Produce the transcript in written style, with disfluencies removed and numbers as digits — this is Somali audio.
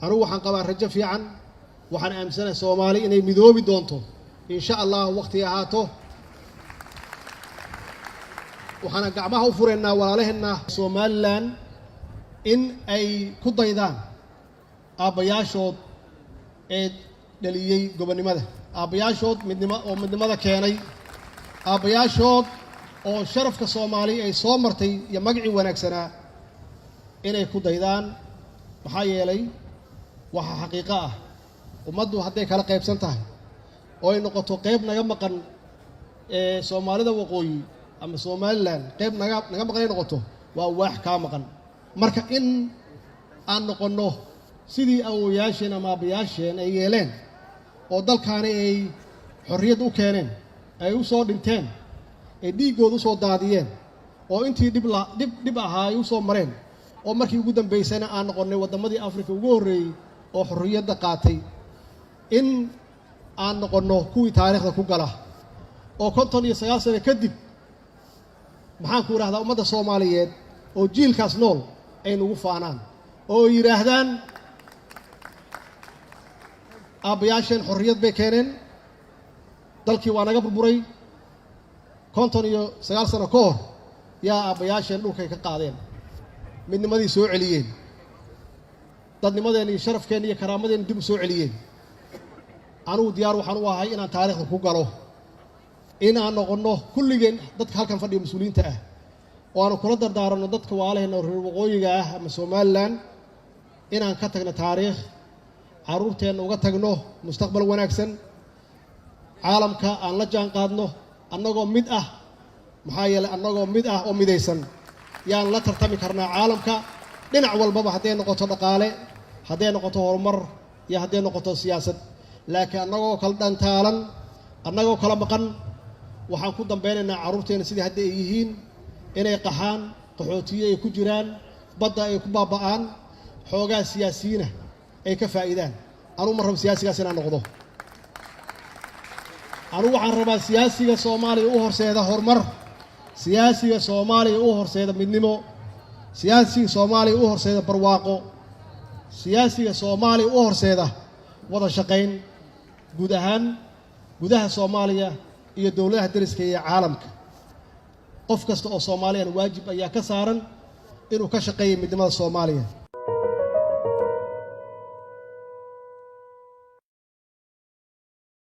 Anugu waxaan qabaa rajo fiican. Waxaan aaminsanahay Soomaali inay midoobi doonto, insha Allah, waqti ahaato. Waxaana gacmaha u furaynaa walaalaheenna Somaliland in ay ku daydaan aabbayaashood ee dhaliyey gobonnimada, aabbayaashood midnimo oo midnimada keenay, aabbayaashood oo sharafka Soomaali ay soo martay iyo magacii wanaagsanaa inay ku daydaan. Maxaa yeelay, waxaa xaqiiqo ah, ummaddu hadday kala qaybsan tahay oo ay noqoto qayb naga maqan ee Soomaalida waqooyi ama Somaliland, qayb naga maqan ay noqoto, waa waax kaa maqan. Marka in aan noqonno sidii awowayaasheen ama aabbayaasheen ay yeeleen oo dalkaani ay xorriyad u keeneen, ay u soo dhinteen, ay dhiiggooda u soo daadiyeen, oo intii dhib la dhib dhib ahaa ay u soo mareen, oo markii ugu dambaysana aan noqonnay waddamadii Afrika ugu horreeyey oo xorriyadda qaatay, in aan noqonno kuwii taariikhda ku gala oo 59 sano kadib, maxaan ku idhahdaa, ummadda Soomaaliyeed oo jiilkaas nool ay nagu faanaan oo yidhaahdaan, "Aabbayaasheen xorriyad bay keeneen, dalkii waa naga burburay 59 sano ka hor, yaa aabbayaasheen dhulkay ka qaadeen, midnimadii soo celiyeen, dadnimadeenna iyo sharafkeenna iyo karaamadeenna dib u soo celiyeen." Anugu diyaar waxaan u ahay inaan taariikhda ku galo, in aan noqonno kulligeen dadka halkan fadhiya mas-uuliyiinta ah, oo aanu kula dardaaranno dadka waalaheenna oo reer waqooyiga ah ama Somaliland inaan ka tagno taariikh, carruurteenna uga tagno mustaqbal wanaagsan, caalamka aan la jaan qaadno annagoo mid ah. Maxaa yeelay, annagoo mid ah oo midaysan yaan la tartami karnaa caalamka dhinac walbaba, hadday noqoto dhaqaale, hadday noqoto horumar iyo hadday noqoto siyaasad. Laakiin annagoo kala dhantaalan, annagoo kala maqan, waxaan ku dambeynaynaa carruurteena sidii hadda ay yihiin, inay qaxaan, qaxootiye ay ku jiraan, badda ay ku baaba'aan, xoogaa siyaasiyiina ay ka faa'iidaan. Anugu ma rabo siyaasigaas inaan noqdo. Anugu waxaan rabaa siyaasiga Soomaaliya u horseeda horumar, siyaasiga Soomaaliya u horseeda midnimo, siyaasiga Soomaaliya u horseeda barwaaqo, siyaasiga Soomaaliya u horseeda wada shaqayn guud ahaan gudaha Soomaaliya iyo dowladaha deriska iyo caalamka. Qof kasta oo Soomaaliyana waajib ayaa ka saaran inuu ka shaqeeya midnimada Soomaaliya.